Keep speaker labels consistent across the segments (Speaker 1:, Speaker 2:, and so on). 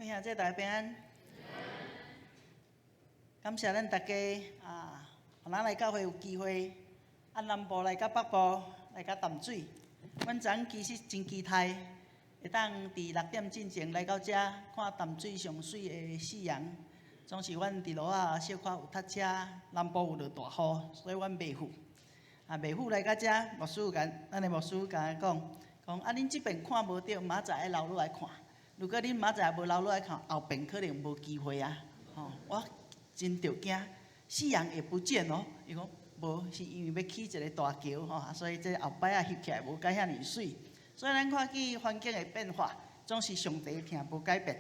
Speaker 1: 兄弟大家平安。感謝咱大家啊，予咱來教會有機會，按南部來到北部，來到淡水。阮昨昏其實真期待，會當佇6點進前來到遮，看淡水上媠的夕陽。總是阮佇路仔小可有塞車，南部有落大雨，所以阮袂赴。啊，袂赴來到遮，牧師共咱的牧師共阮講，講啊，恁這爿看無著，明仔載愛留落來看。如果恁明仔載無留落來看，後爿可能無機會啊！吼，我真著驚，夕陽會不見哦。伊講無，是因為欲起一个大橋吼，所以這後擺仔翕起來無甲遐爾媠。所以咱看見環境的變化，總是上帝疼無改變。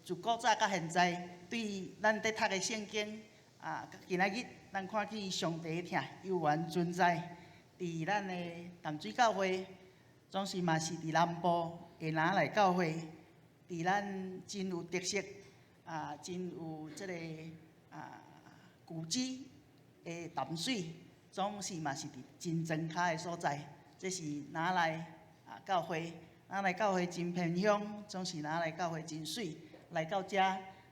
Speaker 1: 自古早到現在，對咱佇讀的聖經啊，今仔日咱看見上帝疼猶原存在，佇咱的淡水教會，總是嘛是佇南部的若來教會。佇咱真有特色，啊，真有這个啊古蹟的淡水，總是嘛是佇真莊跤的所在。這是若來啊教會，若來教會真偏鄉，總是若來教會真媠。來到遮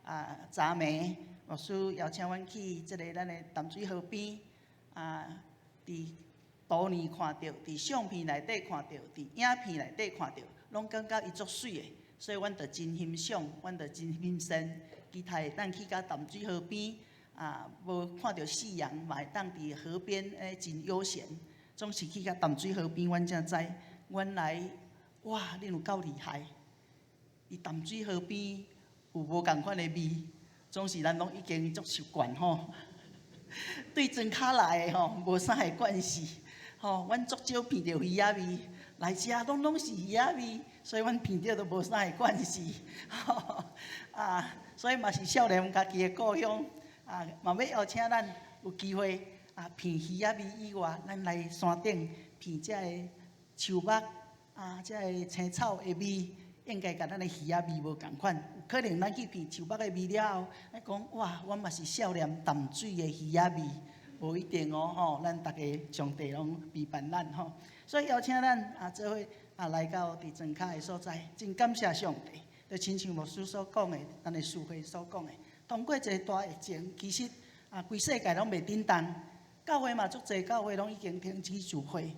Speaker 1: 啊，昨暝牧師邀請阮去這个咱的淡水河邊啊，佇圖呢看著，佇相片內底看著，佇影片內底看著，攏感覺伊足媠的。所以阮就真欣賞，阮就真欣羨，期待會當去到淡水河邊，啊，無看著夕陽，嘛會當佇河邊真悠閒。總是去到淡水河邊，阮才知，原來哇，恁有夠厲害！佇淡水河邊有無仝款的味，總是咱攏已經足習慣吼。對莊跤來的吼，無啥個關係吼，阮足少聞著魚仔味，來遮攏攏是魚仔味。所以阮聞著都無啥個關係，啊，所以嘛是少年家己的故鄉，啊，嘛欲邀請咱有機會啊，聞魚仔味以外，咱來山頂聞這个樹木啊，這个青草的味，應該佮咱的魚仔味無仝款。有可能咱去聞樹木的味了後，咱講哇，阮嘛是少年淡水的魚仔味，無一定哦吼，咱逐家上帝攏陪伴咱吼，所以邀請咱啊，做伙啊來到佇莊跤的所在，真感謝上帝。就親像牧師所講的，咱的司會所講的，通過一个大疫情，其實啊，規世界攏袂振動，教會嘛足濟，教會攏已經停止聚會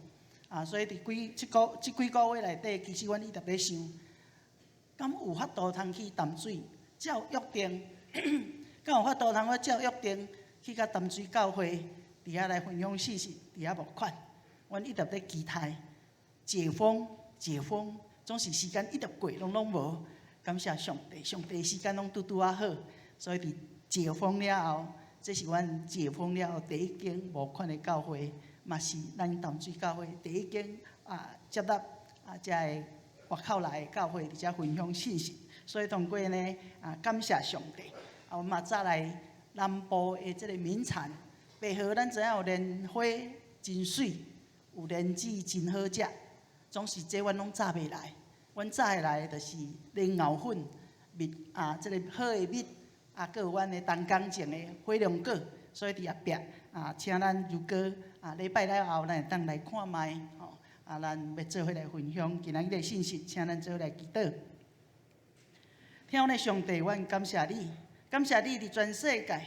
Speaker 1: 啊，所以佇幾這個這幾個月內底，其實阮一直咧想，敢有法度通去淡水照約定，敢有法度通去照約定去佮淡水教會佇遐來分享信息，佇遐募款，阮一直咧期待解封。解封總是時間一直過，攏攏無。感謝上帝，上帝時間攏拄拄仔好，所以佇解封了後，這是阮解封了後第一間募款的教會，嘛是咱淡水教會第一間啊接納啊遮个外口來的教會佇遮分享信息。所以通過呢啊，感謝上帝，啊，阮嘛早來南部的這个名產白河，咱知影有蓮花真媠，有蓮子真好食。總是這阮攏早袂來，阮早會來的就是蓮藕粉蜜啊，這个好的蜜啊，閣有阮的東港種的火龍果，所以佇後壁啊，請咱如果啊禮拜了後，咱會當來看覓吼啊，咱欲做伙來分享今仔日的信息，請咱做伙來祈禱。天父的上帝，阮感謝你，感謝你佇全世界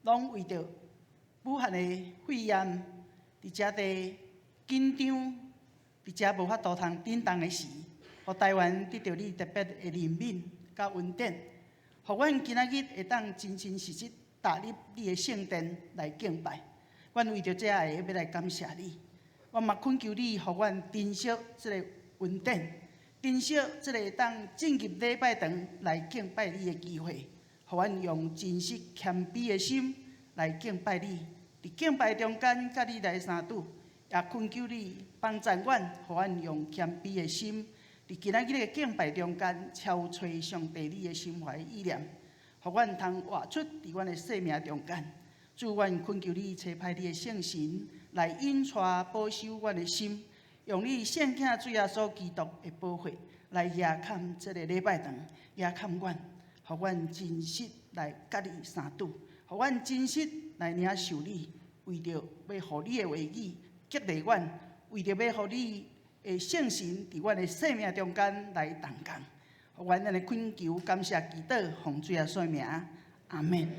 Speaker 1: 攏為著武漢的肺炎佇遮地緊張。佇遮無法度通振動的時，予台灣得著你特別的憐憫佮恩典，予阮今仔日會當真真實實踏入你的聖殿來敬拜。阮為著這个欲來感謝你，我嘛懇求你，予阮珍惜這个恩典，珍惜這个會當進入禮拜堂來敬拜你的機會，予阮用真實謙卑的心來敬拜你。佇敬拜中間，佮你來相拄。也懇求你幫助阮，予阮用謙卑的心，佇今仔日的敬拜中間，超揣上帝你的心懷意念，予阮通活出佇阮的生命中間。主，阮懇求你差派你的聖神來引帶保守阮的心，用你聖囝主耶穌基督的寶血來額崁這个禮拜堂，額崁阮，予阮真實來佮你相拄，予阮真實來領受你，為著欲予你的話語激勵阮，為著欲予你的聖神佇阮的生命中間來動工，願咱的懇求，感謝祈禱，奉主耶穌名，阿門。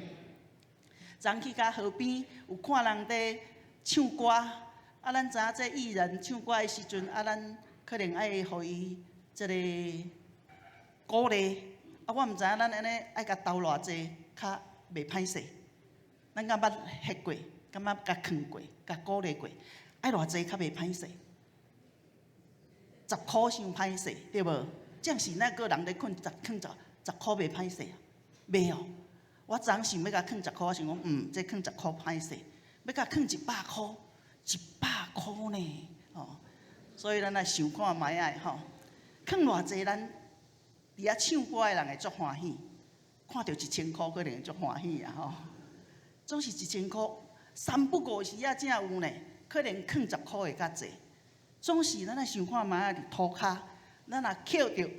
Speaker 1: 昨去到河邊，有看人佇唱歌，啊，咱知影這藝人唱歌的時陣，啊，咱可能愛予伊這個鼓勵。啊，我毋知影咱按呢愛共投偌濟，較袂歹勢。咱敢捌翕過，敢捌共囥過，共鼓勵過，愛偌濟較袂歹勢？10箍傷歹勢，對無？這是那個人咧囥十囥十十箍袂歹勢啊？袂哦。我昨想欲共囥十箍，我想講，這囥十箍歹勢，欲共囥100箍，100箍呢？哦，所以咱來想看覓仔吼，囥偌濟咱佇遐唱歌的人會足歡喜，看著1000箍可能會足歡喜啊吼。總是1000箍，三不五時啊，才有呢，可能囥十箍會較濟。總是咱來想看覓仔佇塗跤，咱若抾著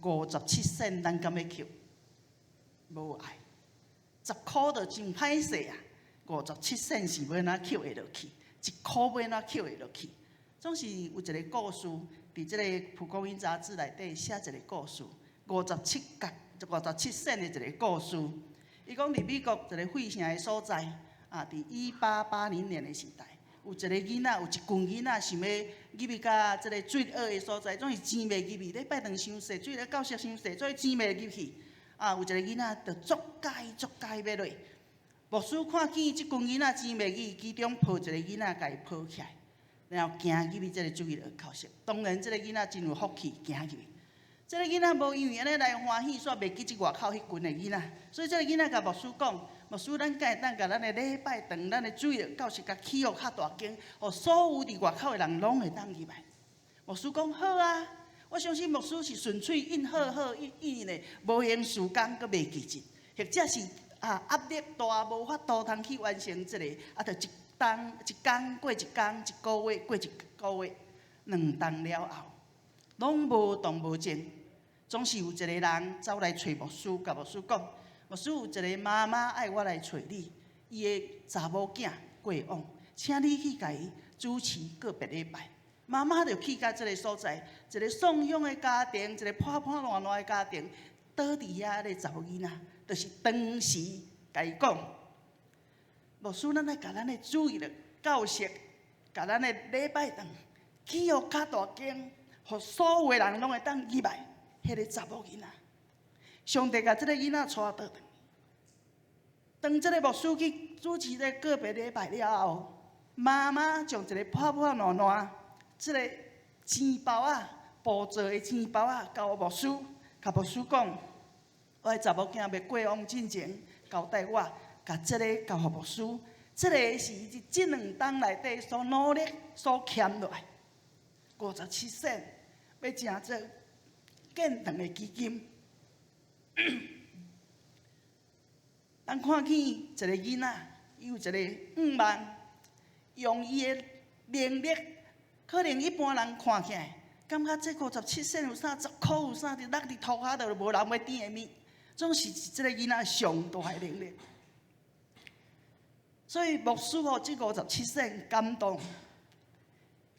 Speaker 1: 57仙，咱敢欲抾？無愛。十箍就真歹勢啊！57仙是欲按怎抾會落去？1箍欲按怎抾會落去？總是有一個故事，佇這個蒲公英雜誌內底寫一個故事，57角、57仙的一個故事。伊講佇美國一個費城的所在，啊，佇1880年的時代，有一個囡仔，有一群囡仔想欲入去到這個罪惡的所在，總是錢袂入去。禮拜堂傷細，主日教室傷細，所以錢袂入去。啊，有一個囡仔就足𠢕足𠢕欲落，牧師看見這群囡仔錢袂去，其中抱一個囡仔，共伊抱起來，然後行入去這個主日教室。當然，這個囡仔真有福氣，行入去。這個囡仔無因為按呢來歡喜，煞袂記這外口彼群的囡仔。所以這個囡仔共牧師講：牧師，咱敢會當共咱的禮拜堂、咱的主日教室共起予較大間，予所有佇外口的人攏會當入來。牧師講好啊。我相信牧師是純粹應好好應應的，無閒時間，閣袂記得，或者是啊壓力大，無法度通去完成這個，啊，就一冬一工過一工，一個月過一個月，兩冬了後，攏無動無靜，總是有一個人走來揣牧師，共牧師講：牧師，有一個媽媽愛我來揣你，伊的查某囝過往，請你去共伊主持告別禮拜。媽媽就去到這個所在，一個送養的家庭，一個破破爛爛的家庭，倒佇遐个查某囡仔，就是當時共伊講，牧師，咱愛共咱的主日教室，共咱的禮拜堂起予較大間，予所有的人攏會當入來。彼個查某囡仔，上帝共這個囡仔帶倒轉。當這個牧師去主持這個告別禮拜了後，媽媽將一個破破爛爛這個錢包仔，布做的錢包仔，交牧師，共牧師講，我的查某囝欲過往進前，交代我，共這個交予牧師。這個是伊這兩冬內底所努力、所儉落來，57仙，欲成做建堂的基金。咱看見一個囡仔，伊有一個願望，用伊的能力。可能一般人看起來，感覺這57仙有啥，10箍有啥？佇落佇塗跤就無人欲甜的物，總是這個囡仔上大的能力。所以牧師予這57仙感動，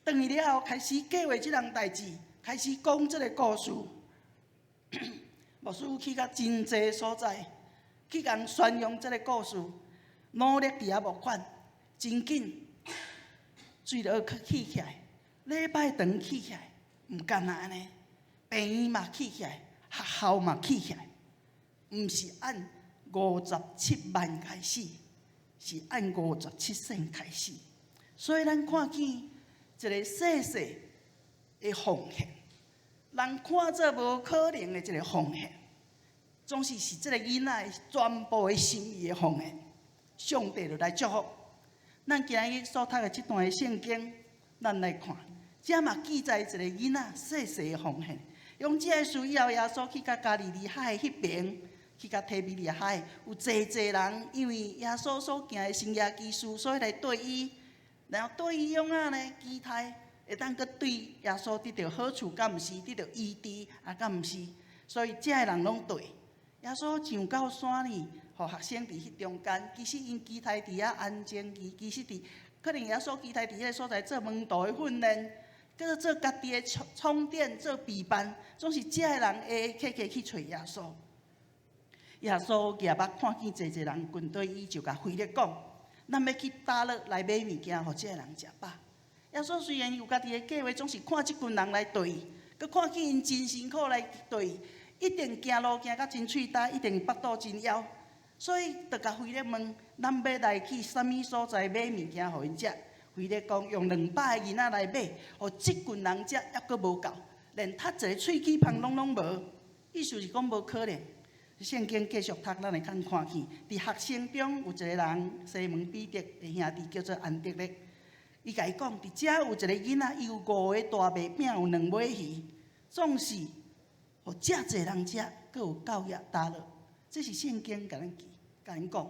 Speaker 1: 轉去了後開始計劃這項代誌，開始講這個故事。牧師去到真濟所在，去共宣揚這個故事，努力佇遐募款，真緊，水落去起起來。禮拜堂起起來，毋干焦按呢，病院嘛起起來，學校嘛起起來，毋是按57萬開始，是按57仙開始。所以咱看見一個細細的奉獻，人看做無可能的一個奉獻，總是是這個囡仔全部的心意的奉獻，上帝就來祝福。咱今日所讀的這段的聖經，咱來看。這嘛記載一個囡仔細細的奉獻。用這个事以後，耶穌去到加利利海彼邊，去到提比利亞海，有濟濟人因為耶穌所行的神蹟奇事，所以來綴伊。然後綴伊創啊呢，期待會當閣對耶穌得著好處，敢毋是得著醫治啊？敢毋是？所以遮的人攏綴。耶穌上到山呢，予學生佇彼中間，其實𪜶期待佇遐安靜，其實佇可能耶穌期待佇彼个所在做門徒的訓練。閣做家己的充充電，做備辦，總是遮的人會客客去揣耶穌。耶穌舉目看見濟濟人群對伊，就共腓力講：咱欲去佗落來買物件，予這个人食飽。耶穌雖然有家己的計劃，總是看這群人來綴伊，閣看見𪜶真辛苦來綴伊，一定行路行甲真喙焦，一定腹肚真枵，所以就共腓力問：咱欲來去啥物所在買物件予𪜶食？腓力講：用200個銀仔來買，予這群人食，猶閣無夠，連窒一个喙齒芳攏攏無。意思是講無可能。聖經繼續讀，咱會通看見，佇學生中有一個人，西門彼得的兄弟叫做安德烈。伊共伊講，佇遮有一個囡仔，伊有五個大麥餅，有兩尾魚，總是予遮濟人食，閣有夠額焦落。這是聖經共咱記，共咱講。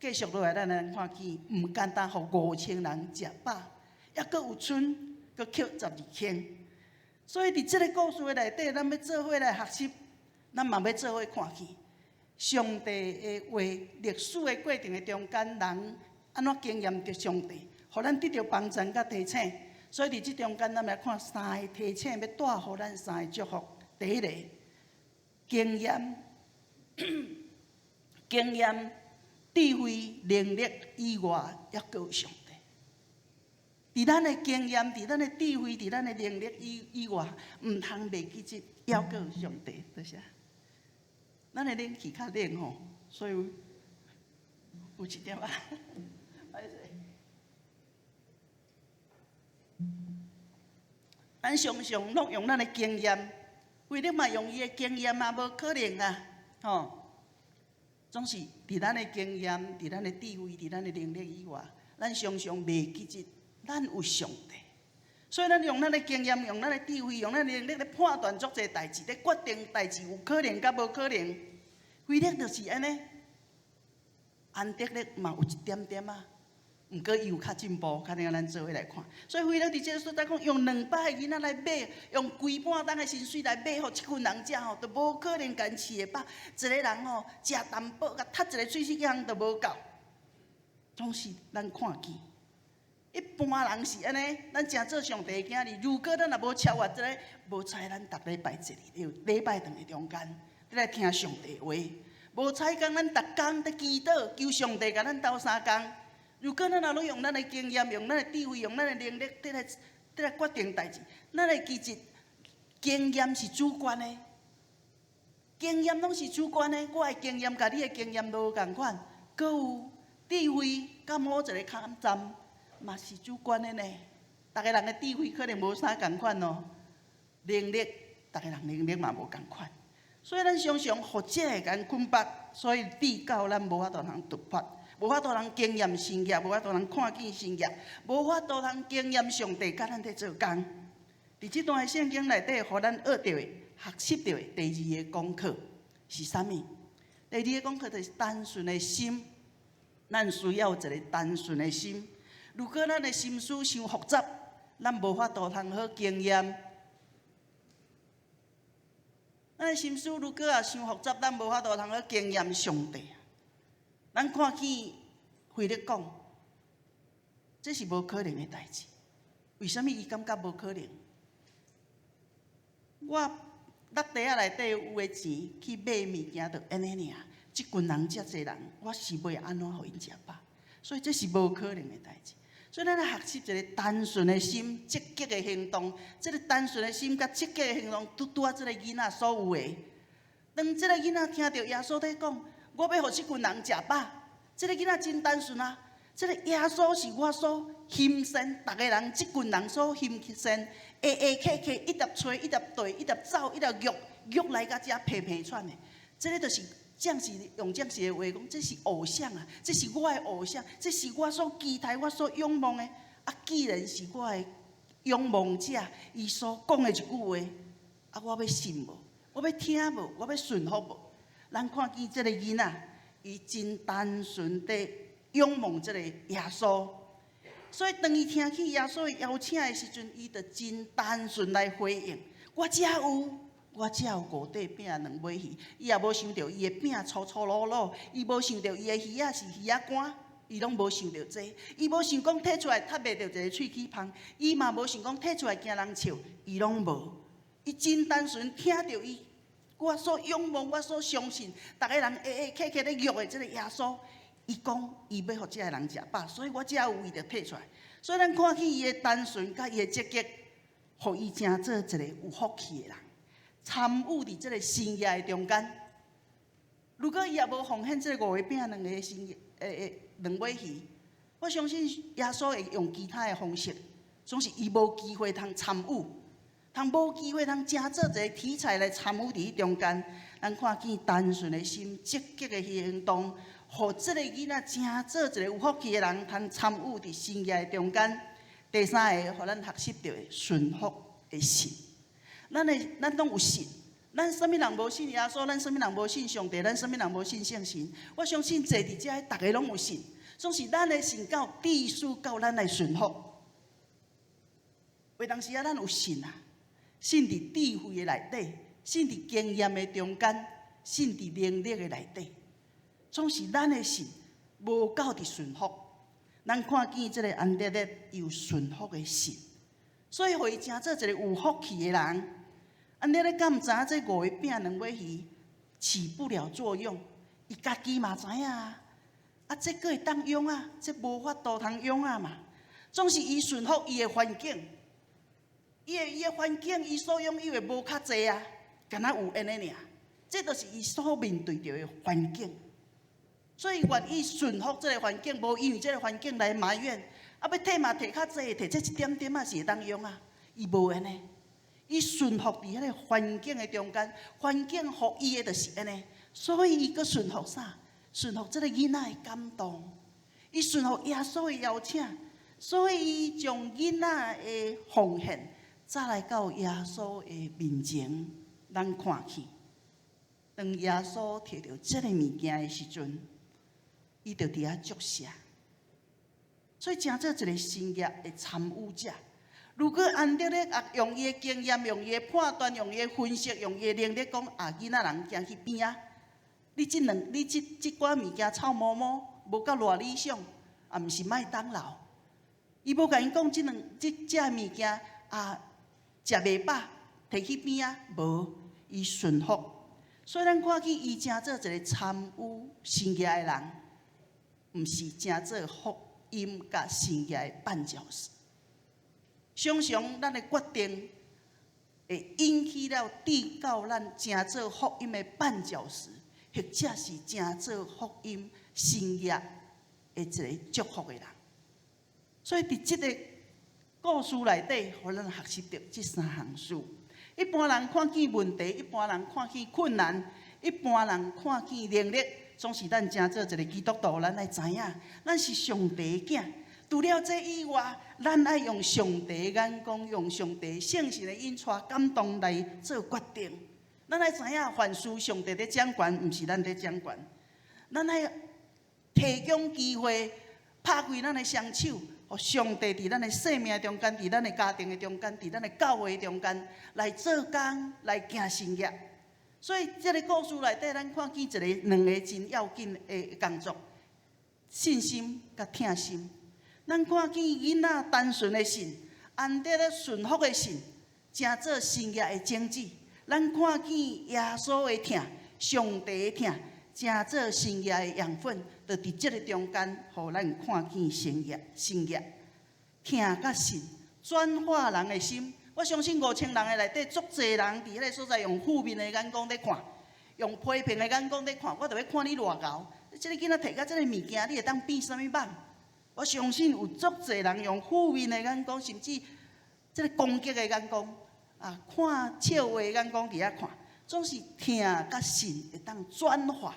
Speaker 1: 繼續落來，咱來看見，毋簡單，予5000人食飽，猶閣有賰，閣抾12筐。所以佇這個故事的內底，咱欲做伙來學習，咱嘛欲做伙看見上帝的話，歷史的過程的中間，人按怎經驗著上帝，予咱得著幫助佮提醒。所以佇這中間，咱來看三個提醒，欲帶予咱三個祝福。第一個，經驗、經驗、智慧、能力以外，猶閣有上帝。佇咱的經驗、佇咱的智慧、佇咱的能力以外，毋通袂記得，猶閣有上帝。多謝。咱的冷氣較冷吼，所以有一點仔。歹勢。咱常常攏用咱的經驗，為了嘛用伊的經驗嘛，無可能啊，吼！總是佇咱的經驗、佇咱的智慧、佇咱的能力以外，咱常常袂記得咱有上帝。所以咱用咱的經驗、用咱的智慧、用咱的能力來判斷足濟代誌，咧決定代誌有可能佮無可能。腓力就是按呢，安德烈嘛有一點點仔，毋過伊有較進步，較能咱做伙來看。所以腓力佇這個所在講，用200個囡仔來買，用規半冬的薪水來買，予這群人食吼，都無可能共飼會飽。一個人吼食淡薄，共窒一个喙齒糠都無夠。總是咱看見，一般人是按呢，咱誠做上帝的囝兒。如果咱若無超越這个，無彩咱逐禮拜坐佇禮拜堂的中間，佇來聽上帝話。無彩講咱逐工佇祈禱，求上帝共咱鬥相共。如果咱若攏用咱的經驗、用咱的智慧、用咱的能力，佇來決定代誌，咱會記得經驗是主觀的，經驗攏是主觀的。我的經驗佮你的經驗無仝款，閣有智慧佮某一个空站嘛是主觀的呢。逐个人的智慧可能無啥仝款哦，能力，逐个人能力嘛無仝款。所以咱常常予這个共捆綁，所以致到咱無法度通突破，無法度通經驗神蹟，無法度通看見神蹟，無法度通經驗上帝佮咱佇做工。佇這段的聖經內底，予咱學著的、學習著的第二个功課是啥物？第二个功課就是單純的心。咱需要一个單純的心。如果咱的心思傷複雜，咱無法度通好經驗。咱的心思如果也傷複雜，咱無法度通好經驗上帝。咱看見腓力講，這是無可能的代誌。為啥物伊感覺無可能？我落袋仔內底有的錢去買物件，就按呢爾。這群人遮濟人，我是欲按怎予𪜶食飽？所以這是無可能的代誌。所以咱來學習一个單純的心，積極的行動。這个單純的心佮積極的行動，拄拄仔這个囡仔所有的。當這个囡仔聽著耶穌佇講，我欲予這群人食飽，這个囡仔真單純啊！這个耶穌是我所欣羨，逐个人這群人所欣羨，下下客客一直揣，一直綴，一直走，一直約約來到遮皮皮喘的。這个就是將士用將士的話講，這是偶像啊！這是我的偶像，這是我所期待、我所仰望的。啊，既然是我的仰望者，伊所講的一句話，啊，我欲信無？我欲聽無？我欲順服無？咱看見這个囡仔，伊真單純地仰望這个耶穌，所以當伊聽起耶穌的邀請的時陣，伊就真單純來回應：我遮有，我遮有五塊餅兩尾魚。伊也無想著伊的餅粗粗魯魯，伊無想著伊的魚仔是魚仔乾。伊攏無想著這，伊無想講提出來插袂著一个喙齒芳，伊嘛無想講提出來驚人笑，伊攏無。伊真單純聽著伊，我所仰望，我所相信，逐个人會會客客咧約的這个耶穌，伊講伊欲予這个人食飽，所以我才有為著提出來。所以咱看見伊的單純佮伊的積極，予伊成做一个有福氣的人，參與佇這个神蹟的中間。如果伊也無奉獻這个五個餅兩个生誒誒兩尾魚，我相信耶穌會用其他的方式，總是伊無機會通參與，通無機會通成做一个題材來參與佇彼中間。咱看見單純的心、積極的行動，予這个囡仔成做一个有福氣的人，通參與佇神蹟的中間。第三个，予咱學習著的順服的信。咱攏有信。咱啥物人無信耶穌？咱啥物人無信上帝？咱啥物人無信聖神？我相信坐佇遮，逐个攏有信。總是咱的信夠必須夠咱來順服。有當時啊，咱有信啊，信佇智慧的內底，信佇經驗的中間，信佇能力的內底。總是咱的信無夠佇順服。咱看見這个安德烈有順服的信，所以予伊成做一个有福氣的人。安德烈敢毋知影這五個餅兩尾魚起不了作用？伊家己嘛知影啊，啊，這閣會當用啊，這無法度通用啊嘛。總是伊順服伊的環境，伊的環境，伊所擁有的無較濟啊，敢若有按呢爾。這就是伊所面對著的環境。所以願意順服這个環境，無因為這个環境來埋怨。啊，欲提嘛提較濟，提這一點點仔是會當用啊。伊無按呢。伊順服佇彼个環境的中間，環境予伊的就是按呢，所以伊閣順服啥？順服這个囡仔的感動，伊順服耶穌的邀請，所以伊將囡仔的奉獻，載來到耶穌的面前，咱看去。當耶穌提著這个物件的時陣，伊就佇遐祝謝。所以成做一个神蹟的參與者。如果安德烈啊用伊的經驗、用伊的判斷、用伊的分析、用伊的能力講啊，囡仔人行去邊仔，你這兩、你這這寡物件臭毛毛，無夠偌理想，啊，毋是麥當勞。伊無共𪜶講這兩這這物件啊，食袂飽，提去邊仔，無，伊順服。所以咱看見伊成做一个參與神蹟的人，毋是成做福音佮神蹟的絆腳石。常常咱的決定會引起了致到咱成做福音的絆腳石，或者是成做福音神蹟的一个祝福的人。所以佇這个故事內底，予咱學習著這三項事。一般人看見問題，一般人看見困難，一般人看見能力，總是咱成做一个基督徒，咱愛知影，咱是上帝的囝。除了這以外，咱愛用上帝眼光，用上帝聖神的引帶感動來做決定。咱愛知影，凡事上帝佇掌權，毋是咱佇掌權。咱愛提供機會，拍開咱的雙手，予上帝佇咱的生命中間，佇咱的家庭的中間，佇咱的教會中間來做工，來行神蹟。所以，這个故事內底，咱看見一个兩个真要緊的工作：信心佮疼心。咱看見囡仔單純的信，安德烈順服的信，成做神蹟的種子。咱看見耶穌的疼，上帝的疼，成做神蹟的養分，就佇這个中間，予咱看見神蹟、神蹟，疼佮信轉化人的心。我相信5000人的內底，足濟人佇彼个所在用負面的眼光佇看，用批評的眼光佇看，我就欲看你偌𠢕。這个囡仔提佮這个物件，你會當變啥物蠓？我相信有足濟人用負面的眼光，甚至這个攻擊的眼光，啊，看笑話的眼光佇遐看，總是疼佮信會當轉化，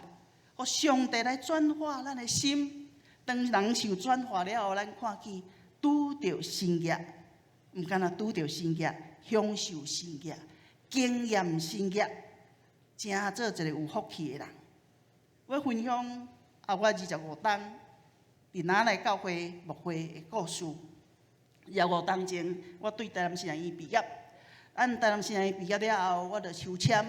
Speaker 1: 予上帝來轉化咱的心。當人受轉化了後，咱看見拄著神蹟，毋干焦拄著神蹟，享受神蹟，經驗神蹟，成做一个有福氣的人。我分享啊，我25冬佇哪來教會牧會的故事。25冬前，我對台南神學院畢業。按台南神學院畢業了後，我就抽籤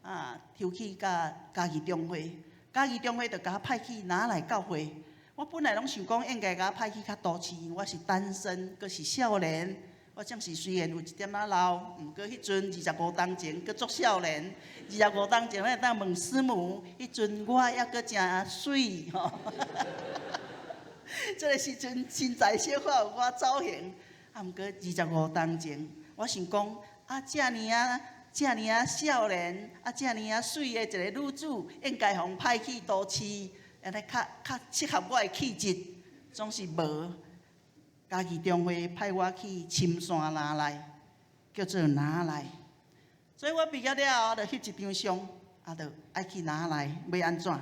Speaker 1: 啊，抽去佮嘉義中會。嘉義中會就共我派去哪來教會。我本來攏想講應該共我派去較都市，因為我是單身，閣是少年。我這時雖然有一點仔老，毋過彼陣25冬前閣足少年。25冬前咱會當問師母，彼陣我猶閣誠媠吼。這个時陣身材小可有我走形，啊，毋過二十五冬前，我想講啊，遮爾仔遮爾仔少年，啊，遮爾仔媠的一个女子，應該予派去都市，按呢較較適合我的氣質，總是無。嘉義中會派我去深山林內，叫做那內。所以我畢業了後，就翕一張相，啊，就愛去那內，欲按怎？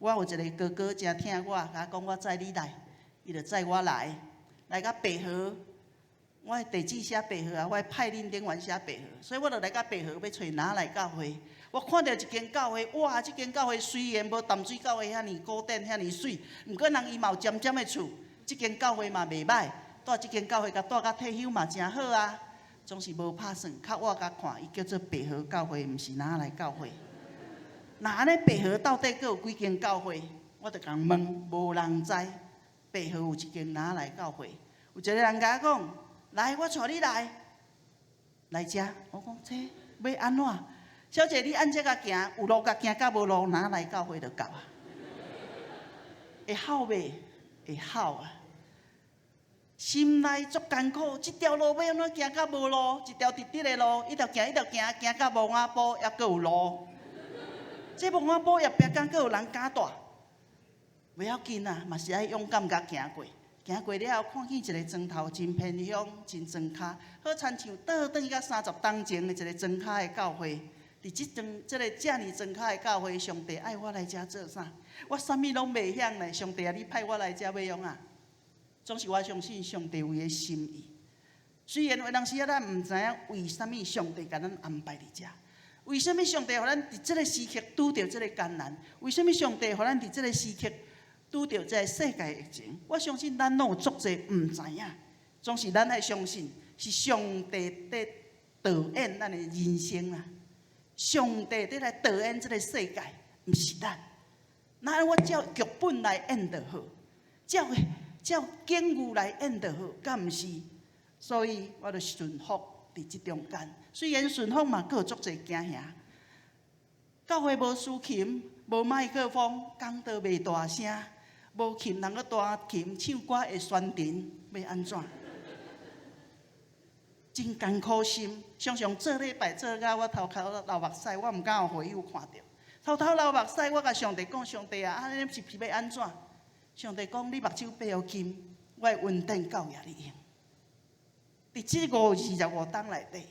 Speaker 1: 我有一个哥哥誠疼我，共我講我載你來，伊就載我來，來到白河。我的地址寫白河啊，我的派令頂懸寫白河，所以我就來到白河欲揣那內教會。我看著一間教會，哇！這間教會雖然無淡水教會遐爾古典、遐爾媠，毋過人伊嘛有尖尖的厝。這間教會嘛袂䆀，蹛這間教會共蹛到退休嘛誠好啊。總是無拍算，較我共看，伊叫做白河教會，毋是那內教會。若按呢白河到底閣有幾間教會？我就共問，無人知。白河有一間那內教會，有一个人共我講：來，我帶你來，來遮。我講這欲按怎？小姐，你按這共行，有路共行，佮無路，那內教會就到啊。會好袂？會好啊！心內足艱苦，這條路欲按怎行到無路？一條直直的路，一條行一條行，行到墓仔埔，猶閣有路。這墓仔埔後壁敢閣有人敢蹛？袂要緊啊，嘛是愛勇敢共行過。行過了後，看見一个磚頭真偏鄉、真莊跤，好親像倒轉去到30冬前的一个莊跤的教會。佇這陣這个遮爾莊跤的教會，上帝愛我來遮做啥？我啥物攏袂曉呢？上帝啊，你派我來遮欲創啥？總是我相信上帝有伊的心意。雖然有當時仔咱毋知影為啥物上帝共咱安排佇遮，為啥物上帝予咱佇這个時刻拄著這个艱難？為啥物上帝予咱佇這个時刻拄著這个世界疫情？我相信咱攏有足濟毋知影，總是咱愛相信是上帝佇導演咱的人生啊！上帝佇來導演這个世界，毋是咱。那我照劇本來演就好，照照境遇來演就好，敢毋是？所以我就順服佇這中間。雖然順服嘛，閣有足濟驚嚇。教會無司琴，無麥克風，講道袂大聲，無琴人閣彈琴，唱歌會酸甜，欲按怎？真艱苦心，常常做禮拜做到我頭殼流目屎，我毋敢予會友看著。偷偷流目屎，我共上帝講：上帝啊，按呢是欲按怎？上帝講：你目睭閉予緊，我的恩典夠予你用。佇這25冬內底，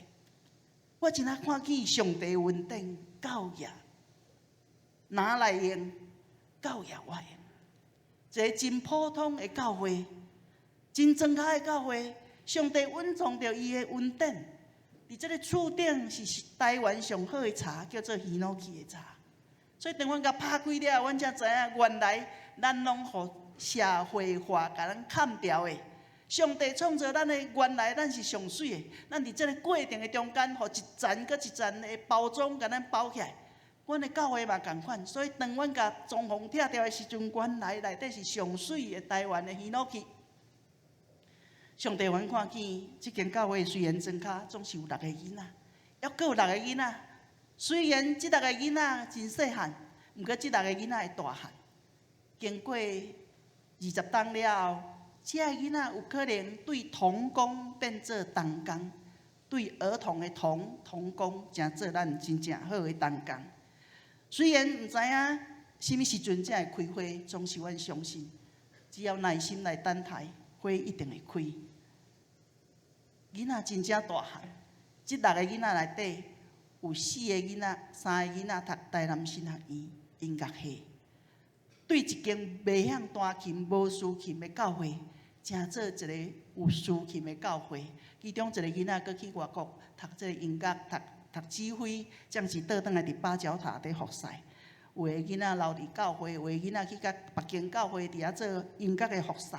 Speaker 1: 我真正看見上帝恩典夠額，拿來用，夠額我用。一个真普通的教會，真莊跤的教會，上帝隱藏著伊的恩典。佇這个厝頂是台灣上好的茶，叫做ヒノキ的茶。所以當阮共拍開了，阮才知影原來咱攏予社會化共咱砍掉的。上帝創造咱的原來，咱是上媠的。咱佇這个過程的中間，予一層閣一層的包裝共咱包起來。阮的教會嘛仝款，所以當阮共裝潢拆掉的時陣，原來內底是上媠的台灣的ヒノキ。上帝予阮看見，這間教會雖然莊跤，總是有六个囡仔，猶閣有六个囡仔。雖然這六个囡仔真細漢，毋過這六个囡仔會大漢。經過20冬了後，這个囡仔有可能對童工變做同工，對兒童的童童工，成做咱真正好的同工。雖然毋知影啥物時陣才會開花，總是阮相信，只要耐心來等待，花一定會開。囡仔真正大漢，這六个囡仔內底有四个囡仔、三个囡仔讀台南神學院音樂系，對一間袂曉彈琴、無司琴的教會，成做一个有司琴的教會。其中一个囡仔閣去外國讀這个音樂，讀讀指揮，暫時倒轉來佇八角塔佇服侍。有的囡仔留佇教會，有的囡仔去共別間教會佇遐做音樂的服侍。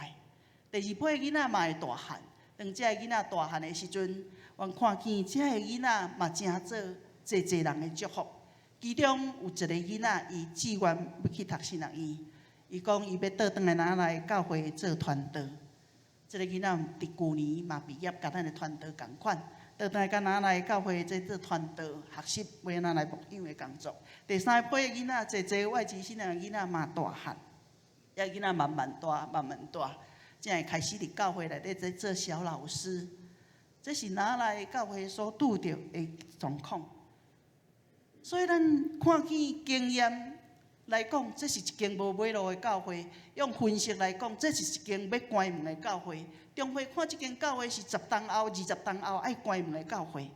Speaker 1: 第二批囡仔嘛會大漢，當這个囡仔大漢的時陣，阮看見這个囡仔嘛成做濟濟人的祝福。其中有一个囡仔，伊志願欲去讀神學院，伊講伊欲倒轉來哪來教會做傳道。這个囡仔佇舊年嘛畢業，佮咱的傳道仝款，倒轉來佮哪來教會這做傳道學習，欲按怎來牧養的工作。第三批的囡仔，濟濟外籍新娘的囡仔嘛大漢，這囡仔慢慢大，慢慢大，才會開始佇教會內底在做小老師。這是哪來教會所拄著的狀況。所以咱看見經驗來講，這是一間無尾路的教會；用分析來講，這是一間欲關門的教會。中會看這間教會是十冬後、20冬後愛關門的教會，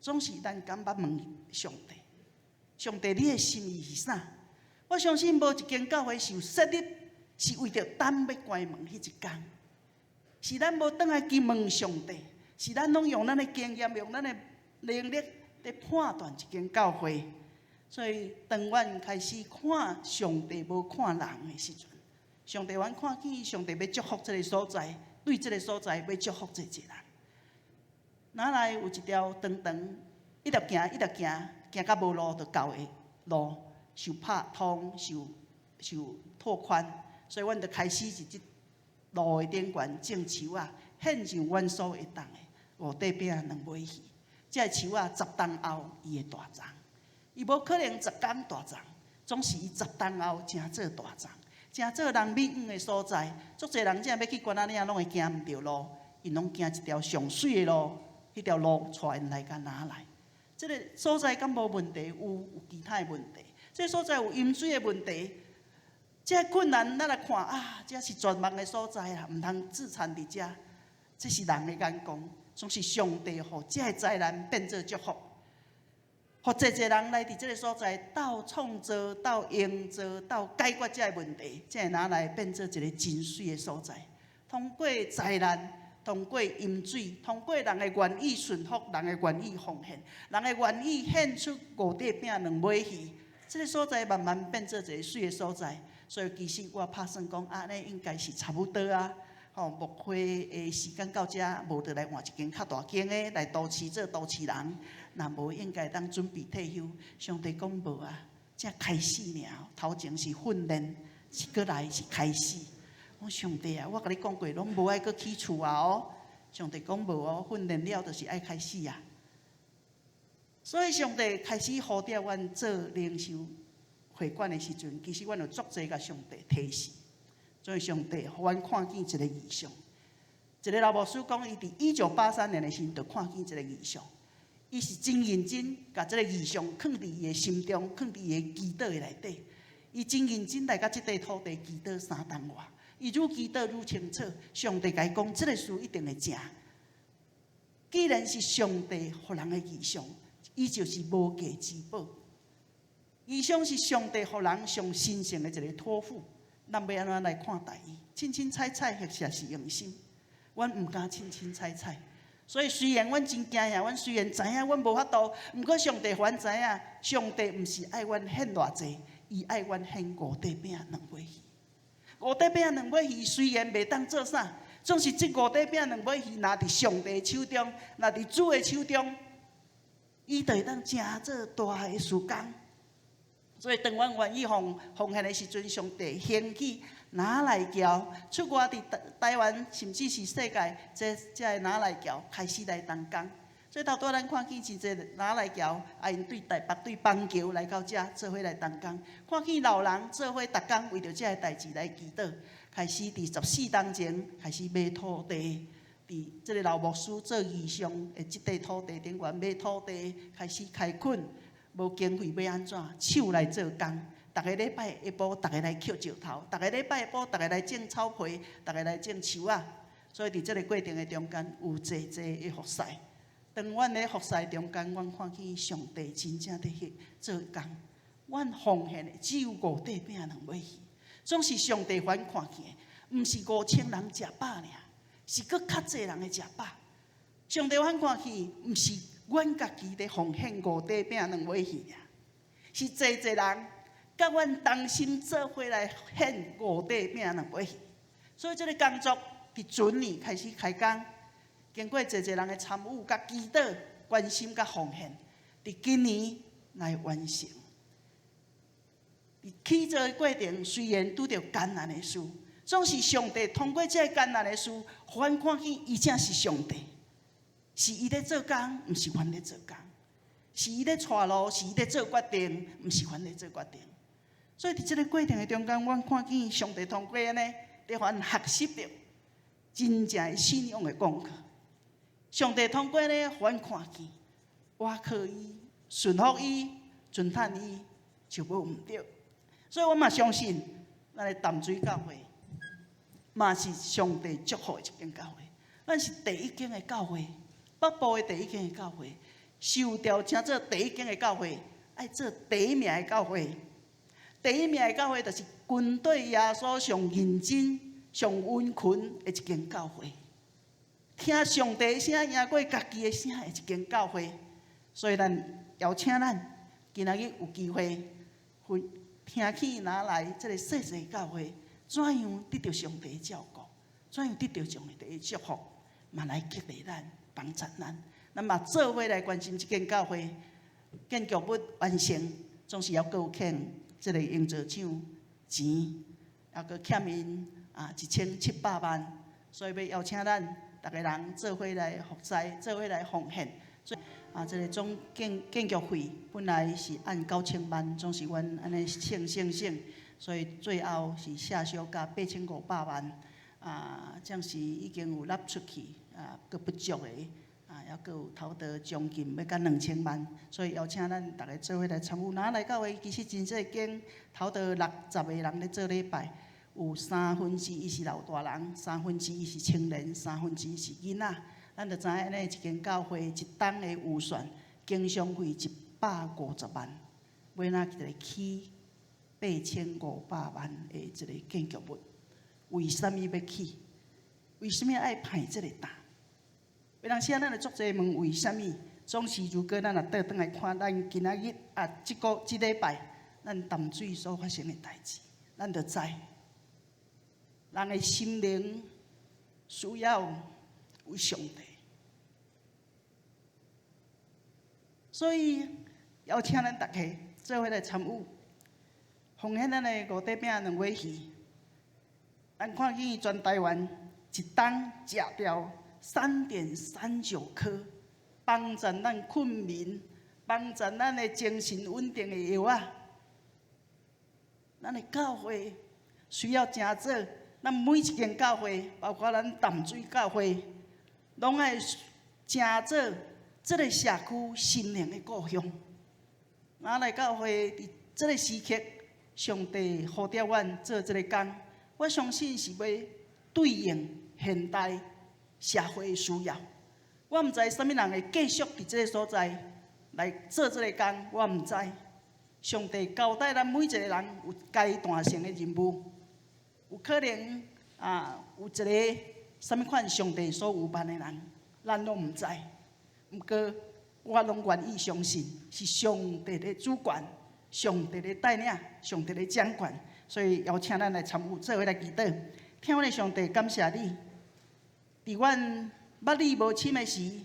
Speaker 1: 總是咱敢捌問上帝：上帝，你的心意是啥？我相信無一間教會是有設立，是為著等欲關門彼一工，是咱無轉來去問上帝，是咱攏用咱的經驗、用咱的能力佇判斷一間教會。所以，當阮開始看上帝無看人的時陣，上帝阮看見上帝欲祝福這个所在，對這个所在欲祝福濟濟人。哪來有一條長長，一直行，一直行，行到無路就舊的路，受拍通，受拓寬，所以阮就開始佇這路的頂懸種樹仔，獻上阮所會當的五塊餅兩尾魚。這个樹仔十冬後伊會大欉。伊無可能10工大欉，總是伊十冬後成做大欉，成做人欲往的所在。足濟人這欲去關仔嶺，攏會行毋著路，𪜶攏行一條上媠的路，彼條路帶𪜶來共哪來？這个所在敢無問題？有其他的問題。這个所在有飲水的問題。這个困難，咱來看啊，這是絕望的所在啦，毋通置產佇遮。這是人的眼光，總是上帝予這个災難變做祝福。予濟濟人來佇這个所在鬥創造、鬥營造、鬥解決這个問題，才會拿來變做一个真媠的所在。通過災難，通過飲水，通過人的願意順服，人的願意奉獻，人的願意獻出五塊餅兩尾魚，這个所在慢慢變做一个媠的所在。所以其實我拍算講，按呢應該是差不多啊。吼，牧會的時間到遮，無就來換一間較大間的來都市做都市人。若無應該當準備退休。上帝講無啊，才開始爾，頭前是訓練，是閣來是開始。我上帝啊，我共你講過，攏無愛閣起厝啊哦。上帝講無哦，訓練了就是愛開始啊。所以上帝開始呼召阮做靈修會館的時陣，其實阮有足濟共上帝提示。所以上帝予阮看見一个異象，一个老牧師講，伊佇1983年的時陣就看見一個異象，伊是真認真，共這个異象囥佇伊的心中，囥佇伊的祈禱的內底。伊真認真來到這塊土地祈禱3冬外，伊愈祈禱愈清楚，上帝共伊講，這个事一定會成。既然是上帝予人的異象，伊就是無價之寶。異象是上帝予人上神聖的一个託付。咱欲按怎來看待伊？凊凊彩彩，或者是用心，阮毋敢凊凊彩彩。所以雖然阮真驚嚇，阮雖然知影阮無法度，毋過上帝予阮知影，上帝毋是愛阮獻偌濟，伊愛阮獻五塊餅兩尾魚。五塊餅兩尾魚雖然袂當做啥，總是這五塊餅兩尾魚，若佇上帝手中，若佇主的手中，伊就會當成做大的事工。所以當阮願意奉獻的時陣，上帝興起哪來橋出外佇台灣，甚至是世界，這个哪來橋開始來動工。所以頭拄咱看見真濟哪來橋，啊，𪜶對台北對板橋來到遮做伙來同工，看見老人做伙逐工為著這个代誌來祈禱，開始佇14冬前開始買土地，佇這个老牧師做異象的這塊土地頂懸買土地，開始開墾。無經費欲按怎？手來做工，逐个禮拜下晡，逐个來抾石頭；逐个禮拜下晡，逐个來種草皮，逐个來種樹仔。所以佇這个過程的中間，有濟濟的服侍。當阮咧服侍中間，阮看見上帝真正佇彼做工。阮奉獻的只有五塊餅兩尾魚，總是上帝予阮看見的，毋是5000人食飽爾，是閣較濟人會食飽。上帝予阮看見，毋是阮家己咧奉獻五塊餅兩尾魚爾，是濟濟人佮阮同心做伙來獻五塊餅兩尾魚。所以這个工作佇船年開始開工，經過濟濟人的參與、佮祈禱、關心、佮奉獻，佇今年來完成。佇起做的過程，雖然拄著艱難的事，總是上帝通過這个艱難的事，予阮看見伊才是上帝，是伊咧做工，毋是阮咧做工；是伊咧帶路，是伊咧做決定，毋是阮咧做決定。所以佇這个過程的中間，阮看見上帝通過按呢，佇予阮學習著真正的信仰的功課。上帝通過呢，予阮看見，倚靠伊、順服伊、尊嘆伊，就無毋對。所以我嘛相信，咱的淡水教會嘛是上帝祝福的一間教會。咱是第一間的教會，北部的第一間的教會，受召請做第一間的教會，愛做第一名的教會。第一名的教會就是跟對耶穌上認真、上溫勤的一間教會，聽上帝的聲贏過家己的聲的一間教會。所以咱邀請咱今仔日有機會去聽去哪來這个細細教會，怎樣得著上帝的照顧，怎樣得著上帝的祝福，嘛來激勵咱、幫助咱。咱嘛做伙來關心這間教會，建築物完成，總是猶閣有欠這个營造廠錢，猶閣欠𪜶啊1700萬，所以欲邀請咱逐个人做伙來服侍，做伙來奉獻。啊，這个總建築費本來是按9000萬，總是阮按呢省省省，所以最後是下修到8500萬。啊，暫時已經有納出去，啊，閣不足的，啊，猶閣有差不多將近欲到2000萬，所以邀請咱逐个做伙來參與。若來教會其實真濟間，差不多60個人咧做禮拜，有三分之一是老大人，三分之一是青年，三分之一是囡仔。咱就知影按呢一間教會一冬的預算，經常費150萬，欲按怎來起8500萬的一个建築物？為啥物欲起？為啥物愛排這个擔？有當時咱會足濟問為啥物？總是如果咱若倒轉來看咱今仔日啊，這個這禮拜咱淡水所發生的代誌，咱就知人的心靈需要有上帝。所以邀請咱逐家做伙來參與，奉獻咱的五塊餅兩尾魚。咱看見全台灣一冬食掉3.39顆，幫助咱困眠、幫助咱的精神穩定的藥仔。咱的教會需要誠做，咱每一間教會，包括咱淡水教會，攏愛誠做這个社區心靈的故鄉。咱來教會佇這个時刻，上帝呼召阮做這个工，我相信是欲對應現代社會的需要。我毋知啥物人會繼續佇這个所在來做這个工，我毋知。上帝交代咱每一個人有階段性的任務，有可能啊，有一个啥物款上帝所預辦的人，咱攏毋知。毋過，我攏願意相信是上帝的主權，上帝的帶領，上帝的掌權。所以邀請咱來參與，做伙來祈禱。天父的上帝，感謝你，佇阮捌你無深的時，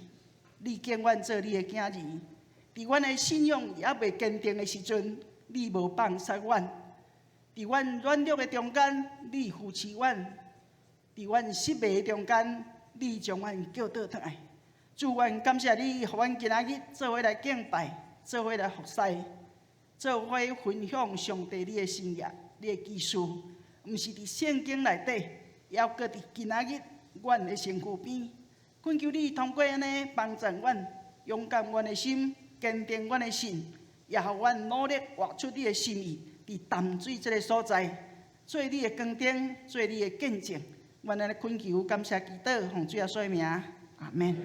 Speaker 1: 你揀阮做你的囝兒；佇阮的信仰猶未堅定的時陣，你無放捨阮；佇阮軟弱的中間，你扶持阮；佇阮失迷的中間，你將阮叫倒轉來。主，阮感謝你，予阮今仔日做伙來敬拜，做伙來服侍，做伙分享上帝你的心意、你的奇事，毋是佇聖經內底，猶閣佇今仔日阮的身軀邊。懇求你通過按呢幫助阮，勇敢阮的心，堅定阮的信，也予阮努力活出你的心意，佇淡水這个所在，做你的光燈，做你的見證。阮按呢懇求，感謝祈禱，奉主耶穌的名，阿門。